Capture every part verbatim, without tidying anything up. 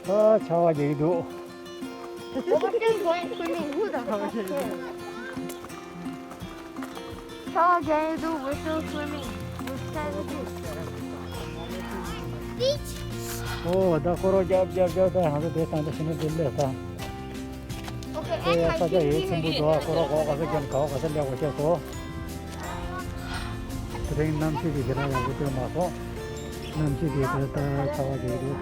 ཨ། ཆར་པ་རྒྱག་གི་འདུག We're still going swimming. Who the fuck cares? ཆར་པ་རྒྱག་གི་འདུག We're still swimming. We're still swimming. Beach. ཨོ། ད་སྐོར་ར་རྒྱབ་རྒྱབ་རྒྱབ། ད་ང་ཚོ་དེ་ད་ད་ཕྱིན་ན་དེ་སླེབས་ད། Okay, ཨེ་ཡ། and ས་ཆ་ཡོད་ཆེན་པོ་འདུག་སྐོར་ར་གོ་ག་ས་ཀྱང་ག་བ་ག་ས་སླེབས་པ་ཤེས་སོ། དེ་རིང་གནམ་གཤིས་དེ་ཞེ་དྲག་ཡག་པོ་སྟོན་མ་སོང་། གནམ་གཤིས་དེ་ད་ད་ཆར་པ་རྒྱག་གི་འདུག་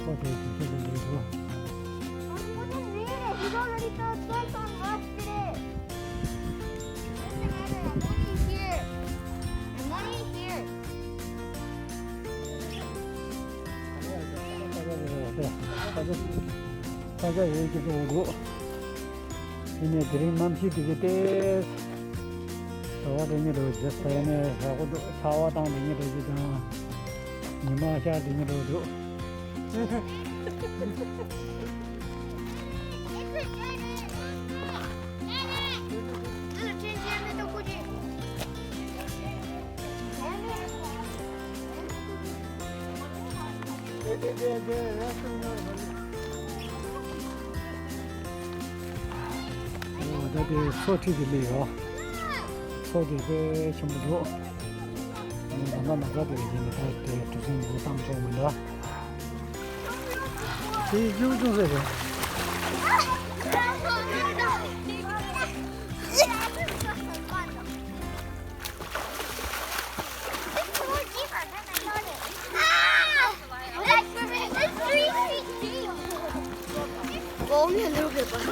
ཁོ་དེ་དུས་ཚོད་ལས་འགྲོ། Money here. Money here. ས་ཆ་ཡོད་ཀྱི་འདུག་དེ་ནས་དེ་རིང་གནམ་གཤིས་དེ་ག་ཏེ། ཟླ་བ་དེ་ཉིད་རུ་ཇི་ས་ནས་ཧ་གོ་འདུག་ཆར་པ་བཏང་དེ་ཉིད་རུ་ཇི་དང་། ཉི་མ་ཤར་དེ་ཉིད་རུ་འདུག་ཨོ། ད་དེ་མཚོ་འཁྲིས་དེ་སླེབས་ཡོད། མཚོ་དེ་དཔེ་ཆེན་པོ་འདུག་ང་ད་ལྟ་ན་ཚ་དེ་ཡིན་ནི་ད་དེ་གྲུ་གཟིངས་འདི་བཏང་ཆོག་མི་འདུག་དེ་ཡི་ཅུང་ཅུང་ཟེར་རེད། Go only a little bit, but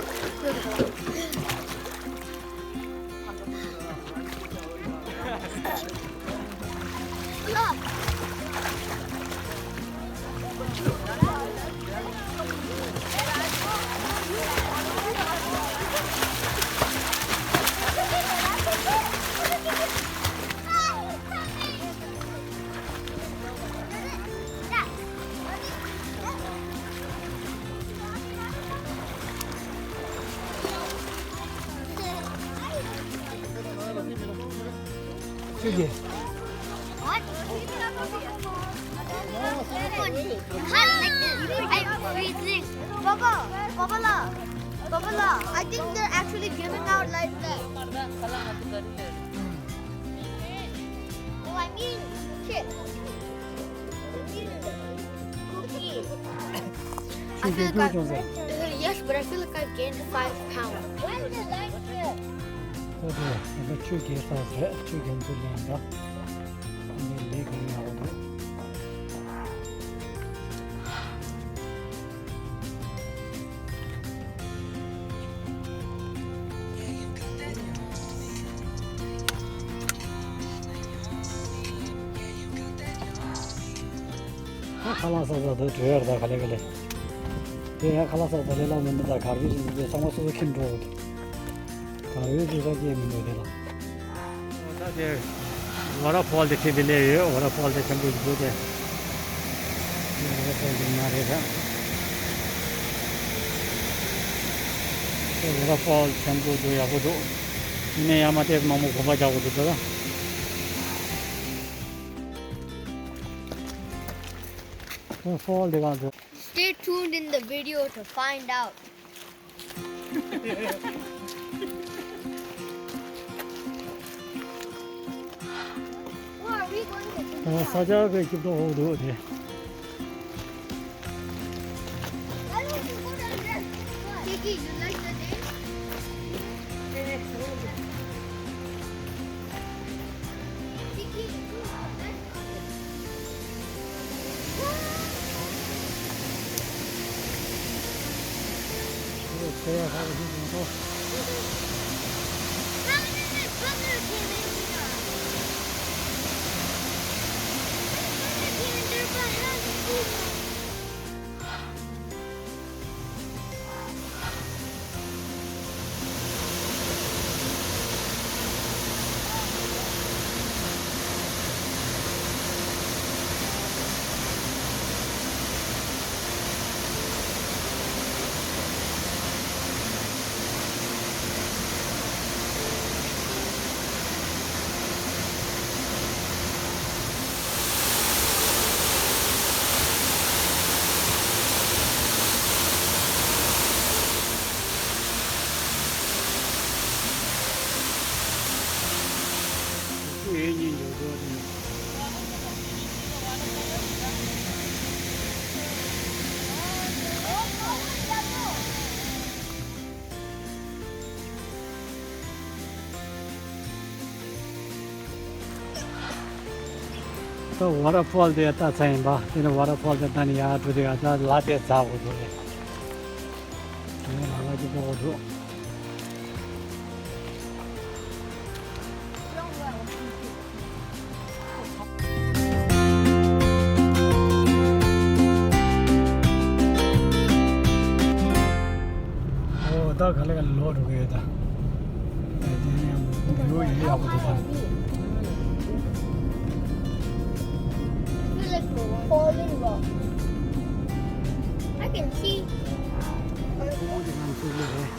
ཁྱོད་ཀྱིས། What? You can't like this. I'm freezing. Baba, Baba la, Baba la. I think they're actually giving out like that. Oh, I mean, shit. Cookies. I feel like I've, yes, but I feel like I've gained five pounds. Where's the light here? ཨོ་དེ་ང་ཚོ་ཆུ་རྐྱལ་ས་རེད། ཆུ་རྐྱལ་ཚུར་ལེན་ད། ཨ་ནི་ལས་ཀ་ཡག་པོ་འདུག་ཁ་ལག་ཟ་ཟ་དུ་བྲོས་ཡར་ད་ག་ལེ་ག་ལེ། དེ་ཡང་ཁ་ལག་ཟ་ཟ་ལེ་ལ་མི་འདུག་ད་གར་བི་ཞིག་འདུག་ཚང་མ་སོ་སོ་ཁྱིམ་འགྲོ་འདུག་གར་བི་ཞིག་ས་སྐྱེས་མི་འདུག་དེ་ལ། ད་དེ་ཝ་ཊར་ཕོལ་དེ་ཁྱེད་དེ་ལས་ཡོད། ཝ་ཊར་ཕོལ་དེ་ཆེན་པོ་ཞིག་འདུག་དེ། ཝ་ཊར་ཕོལ་དེ་མ་རེད་ད། དེ་ཝ་ཊར་ཕོལ་ཆེན་པོ་འདུག་ཡག་པོ་འདུག་ཡིན་ནའི་ཡར་མར་ཏོག་ཙམ་མང་པོ་གོམ་པ་རྒྱག་དགོས་འདུག་ད། ཕོལ་དེ་གང་འདུག Stay tuned in the video to find out. Where are we going to do ས་ཆ་དཔེ་སྐྱིད་པོ་འདུག་དེ། Why don't you go down there? Kiki, you like the name? Kiki, you like the name? ཝ་ཊར་ཕོལ་དེ་ལྟ་ཚར་ཡིན་པ། དེ་ནས་ཝ་ཊར་ཕོལ་དེ་ལྟ་ནས་ཡར་འགྲོ་དུས་ཡ་ད་ལ་དེ་འཛེག་དགོས་འདུག་རེད། དེ་ནས་ལ་ལ་གཅིག་པོ་འགྲོ། ཨོ་ད་ག་ལེ་ག་ལེ་ལོག་འགྲོ་གི་ཡོད་ད། དེ་ནས་ཡང་བིའུ་ཡག་ཡག་པོ་འདུག་ད། Falling rock. I can see. ཨོ་དེ་ང་ཚོ་ལས་རེད།